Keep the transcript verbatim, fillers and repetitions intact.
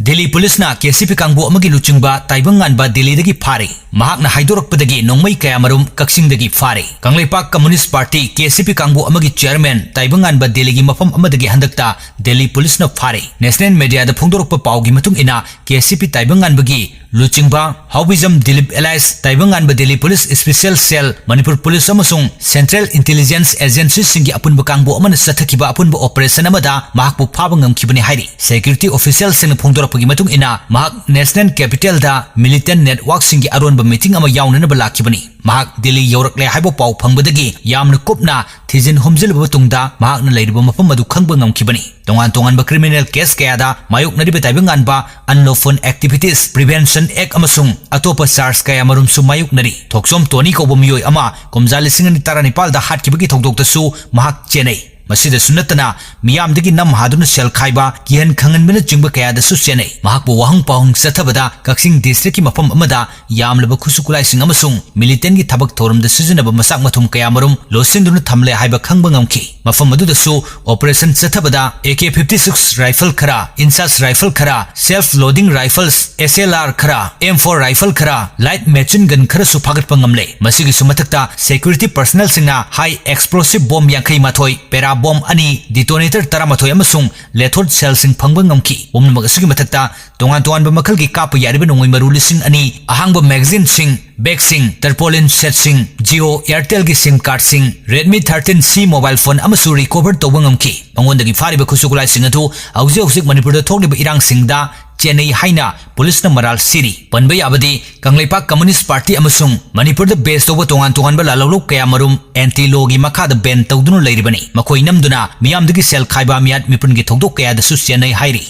ꯗꯤꯜꯂꯤ ꯄꯨꯂꯤꯁꯅ K C ꯄꯤ ꯀꯥꯡꯕꯨ ꯑꯃꯒꯤ ꯂꯨꯆꯤꯡꯕ ꯇꯥꯏꯕꯪꯉꯥꯟꯕ ꯗꯤꯜꯂꯤꯗꯒꯤ ꯐꯥꯔꯦ꯫ ꯃꯍꯥꯛꯅ ꯍꯥꯏꯗꯣꯔꯛꯄꯗꯒꯤ ꯅꯣꯡꯃꯩ ꯀꯌꯥꯃꯔꯨꯝ ꯀꯛꯆꯤꯡꯗꯒꯤ ꯐꯥꯔꯦ꯫ ꯀꯪꯂꯩꯄꯥꯛ ꯀꯝꯃꯨꯅꯤꯁ꯭ꯠ ꯄꯥꯔꯇꯤ, ꯀꯦ ꯁꯤ ꯄꯤ ꯀꯥꯡꯕꯨ ꯑꯃꯒꯤ ꯆꯤꯌꯥꯔꯃꯦꯟ ꯇꯥꯏꯕꯪꯉꯥꯟꯕ ꯗꯤꯜꯂꯤꯒꯤ ꯃꯐꯝ ꯑꯃꯗꯒꯤ ꯍꯟꯗꯛꯇ ꯗꯤꯜꯂꯤ ꯄꯨꯂꯤꯁꯅ ꯐꯥꯔꯦ꯫ ꯅꯦꯁꯅꯦꯜ ꯃꯦꯗꯤꯌꯥꯗ ꯐꯣꯡꯗꯣꯔꯛꯄ ꯄꯥꯎꯒꯤ ꯃꯇꯨꯡ ꯏꯟꯅ, ꯀꯦ ꯁꯤ ꯄꯤ ꯇꯥꯏꯕꯪꯉꯥꯟꯕꯒꯤ ꯂꯨꯆꯤꯡꯕ ꯍꯥꯎꯕꯤꯖꯝ ꯗꯤꯂꯤꯞ ꯑꯦꯂꯥꯏꯁ ꯇꯥꯏꯕꯪꯉꯥꯟꯕ Delhi police special cell, Manipur police ꯑꯃꯁꯨꯡ ꯁꯦꯟꯇ꯭ꯔꯦꯜ ꯏꯟꯇꯦꯂꯤꯖꯦꯟꯁ ꯑꯦꯖꯦꯟꯁꯤꯁꯤꯡꯒꯤ ꯑꯄꯨꯟꯕ ꯀꯥꯡꯕꯨ ꯑꯃꯅ ꯆꯠꯊꯈꯤꯕ ꯑꯄꯨꯟꯕ ꯑꯣꯄꯔꯦꯁꯟ ꯑꯃꯗ ꯃꯍꯥꯛꯄꯨ ꯐꯥꯕ ꯉꯝꯈꯤꯕꯅꯤ ꯍꯥꯏꯔꯤ꯫ ꯁꯦꯀ꯭ꯌꯨꯔꯤꯇꯤ ꯑꯣꯐꯤꯁꯤꯌꯦꯜꯁꯤꯡꯅ ꯐꯣꯡꯗꯣꯔꯛꯄꯒꯤ ꯃꯇꯨꯡ ꯏꯟꯅ, ꯃꯍꯥꯛ ꯅꯦꯁꯅꯦꯜ ꯀꯦꯄꯤꯇꯦꯜꯗ ꯃꯤꯂꯤꯇꯦꯟ ꯅꯦꯠꯋꯥꯔꯛꯁꯤꯡꯒꯤ ꯑꯔꯣꯟꯕ ꯃꯤꯇꯤꯡ ꯑꯃ ꯌꯥꯎꯅꯅꯕ ꯂꯥꯛꯈꯤꯕꯅꯤ꯫ ꯃꯍꯥꯛ ꯗꯤꯜꯂꯤ ꯌꯧꯔꯛꯂꯦ ꯍꯥꯏꯕ ꯄꯥꯎ ꯐꯪꯕꯗꯒꯤ ꯌꯥꯝꯅ ꯀꯨꯞꯅ ꯊꯤꯖꯤꯟ ꯍꯨꯝꯖꯤꯜꯂꯕ ꯃꯇꯨꯡꯗ ꯃꯍꯥꯛꯅ ꯂꯩꯔꯤꯕ ꯃꯐꯝ ꯑꯗꯨ ꯈꯪꯕ ꯉꯝꯈꯤꯕꯅꯤ꯫ ꯇꯣꯉꯥꯟ ꯇꯣꯉꯥꯟꯕ ꯀ꯭ꯔꯤꯃꯤꯅꯦꯜ ꯀꯦꯁ ꯀꯌꯥꯗ ꯃꯥꯌꯣꯛꯅꯔꯤꯕ ꯇꯥꯏꯕꯪꯉꯥꯟꯕ Unlawful Activities Prevention Act ꯑꯃꯁꯨꯡ ꯑꯇꯣꯞꯄ ꯆꯥꯔꯖ ꯀꯌꯥꯃꯔꯨꯝꯁꯨ ꯃꯥꯌꯣꯛꯅꯔꯤ꯫ ꯊꯣꯛꯆꯣꯝ ꯇꯣꯅꯤ ꯀꯧꯕ ꯃꯤꯑꯣꯏ ꯑꯃ ꯀꯨꯝꯖꯥ ꯂꯤꯁꯤꯡ ꯑꯅꯤ ꯇꯔꯥꯅꯤꯄꯥꯜꯗ ꯍꯥꯠꯈꯤꯕꯒꯤ ꯊꯧꯗꯣꯛꯇꯁꯨ ꯃꯍꯥꯛ ꯆꯦꯟꯅꯩ꯫ ꯃꯁꯤꯗꯁꯨ ꯅꯠꯇꯅ, ꯃꯤꯌꯥꯝꯗꯒꯤ ꯅꯝ ꯍꯥꯗꯨꯅ ꯁꯦꯜ ꯈꯥꯏꯕ, ꯀꯤꯍꯟ ꯈꯪꯍꯟꯕꯅꯆꯤꯡꯕ ꯀꯌꯥꯗꯁꯨ ꯆꯦꯟꯅꯩ꯫ ꯃꯍꯥꯛꯄꯨ ꯋꯥꯍꯪ ꯄꯥꯎꯍꯪ ꯆꯠꯊꯕꯗ ꯀꯛꯆꯤꯡ ꯗꯤꯁꯇ꯭ꯔꯤꯛꯀꯤ ꯃꯐꯝ ꯑꯃꯗ ꯌꯥꯝꯂꯕ ꯈꯨꯠꯁꯨ ꯈꯨꯠꯂꯥꯏꯁꯤꯡ ꯑꯃꯁꯨꯡ ꯃꯤꯂꯤꯇꯦꯟꯒꯤ ꯊꯕꯛ ꯊꯧꯔꯝꯗ ꯁꯤꯖꯤꯟꯅꯕ ꯃꯆꯥꯛ ꯃꯊꯨꯝ ꯀꯌꯥꯃꯔꯨꯝ ꯂꯣꯠꯁꯤꯟꯗꯨꯅ ꯊꯝꯂꯦ ꯍꯥꯏꯕ ꯈꯪꯕ ꯉꯝꯈꯤ꯫ ꯃꯐꯝ ꯑꯗꯨꯗꯁꯨ ꯑꯣꯄꯔꯦꯁꯟ ꯆꯠꯊꯕꯗ A K fifty six rifle ꯈꯔ, ꯏꯟꯆꯥꯁ ꯔꯥꯏꯐꯜ ꯈꯔ, ꯁꯦꯜꯐ ꯂꯣꯗꯤꯡ ꯔꯥꯏꯐꯜꯁ, ꯑꯦꯁ ꯑꯦꯜ ꯑꯥꯔ ꯈꯔ, ꯑꯦꯝ ꯐꯣꯔ ꯔꯥꯏꯐꯜ ꯈꯔ, ꯂꯥꯏꯠ ꯃꯦꯆꯤꯟ ꯒꯟ ꯈꯔꯁꯨ ꯐꯥꯒꯠꯄ ꯉꯝꯂꯦ꯫ ꯃꯁꯤꯒꯤꯁꯨ ꯃꯊꯛꯇ, ꯁꯦꯀ꯭ꯌꯨꯔꯤꯇꯤ ꯄꯔꯁꯅꯦꯜꯁꯤꯡꯅ ꯍꯥꯏ ꯑꯦꯛꯁꯄ꯭ꯂꯣꯁꯤꯚ ꯕꯣꯝ ꯌꯥꯡꯈꯩ ꯃꯥꯊꯣꯏ, ꯄꯦꯔꯥ ꯕꯣꯝ ꯑꯅꯤ, ꯗꯤꯇꯣꯅꯦꯇꯔ ꯇꯔꯥꯃꯥꯊꯣꯏ ꯑꯃꯁꯨꯡ ꯂꯦꯊꯣꯠ ꯁꯦꯜꯁꯤꯡ ꯐꯪꯕ ꯉꯝꯈꯤ꯫ ꯄꯨꯝꯅꯃꯛ ꯑꯁꯤꯒꯤ ꯃꯊꯛꯇ, ꯇꯣꯉꯥꯟ ꯇꯣꯉꯥꯟꯕ ꯃꯈꯜꯒꯤ ꯀꯥꯞꯄ ꯌꯥꯔꯤꯕ ꯅꯣꯡꯃꯩ ꯃꯔꯨ ꯂꯤꯁꯤꯡ ꯑꯅꯤ, ꯑꯍꯥꯡꯕ ꯃꯦꯒꯥꯖꯤꯟꯁꯤꯡ, ꯕꯦꯒꯁꯤꯡ, ꯇꯔꯄꯣꯂꯤꯟ ꯁꯦꯠꯁꯤꯡ, ꯖꯤꯑꯣ ꯑꯦꯌꯔꯇꯦꯜꯒꯤ ꯁꯤꯝ ꯀꯥꯔꯗꯁꯤꯡ, ꯔꯦꯗꯃꯤ ꯊꯥꯔꯇꯤꯟ ꯁꯤ ꯃꯣꯕꯥꯏꯜ ꯐꯣꯟ ꯑꯃꯁꯨ ꯔꯤꯀꯣꯚꯔ ꯇꯧꯕ ꯉꯝꯈꯤ꯫ ꯃꯉꯣꯟꯗꯒꯤ ꯐꯥꯔꯤꯕ ꯈꯨꯠꯁꯨ ꯈꯨꯠꯂꯥꯏꯁꯤꯡ ꯑꯗꯨ ꯍꯧꯖꯤꯛ ꯍꯧꯖꯤꯛ ꯃꯅꯤꯄꯨꯔꯗ ꯊꯣꯛꯂꯤꯕ ꯏꯔꯥꯡꯁꯤꯡꯗ ꯆꯦꯟꯅꯩ ꯍꯥꯏꯅ ꯄꯨꯂꯤꯁꯅ ꯃꯔꯥꯜ ꯁꯤꯔꯤ꯫ ꯄꯟꯕ ꯌꯥꯕꯗꯤ, ꯀꯪꯂꯩꯄꯥꯛ ꯀꯝꯃꯨꯅꯤꯁ꯭ꯠ ꯄꯥꯔꯇꯤ ꯑꯃꯁꯨꯡ ꯃꯅꯤꯄꯨꯔꯗ ꯕꯦꯖ ꯇꯧꯕ ꯇꯣꯉꯥꯟ ꯇꯣꯉꯥꯟꯕ ꯂꯥꯜꯍꯧꯂꯨꯞ ꯀꯌꯥꯃꯔꯨꯝ ꯑꯦꯟꯇꯤ ꯂꯣꯒꯤ ꯃꯈꯥꯗ ꯕꯦꯟ ꯇꯧꯗꯨꯅ ꯂꯩꯔꯤꯕꯅꯤ꯫ ꯃꯈꯣꯏ ꯅꯝꯗꯨꯅ ꯃꯤꯌꯥꯝꯗꯒꯤ ꯁꯦꯜ ꯈꯥꯏꯕ ꯃꯤꯌꯥꯠ ꯃꯤꯄꯨꯟꯒꯤ ꯊꯧꯗꯣꯛ ꯀꯌꯥꯗꯁꯨ ꯆꯦꯟꯅꯩ ꯍꯥꯏꯔꯤ꯫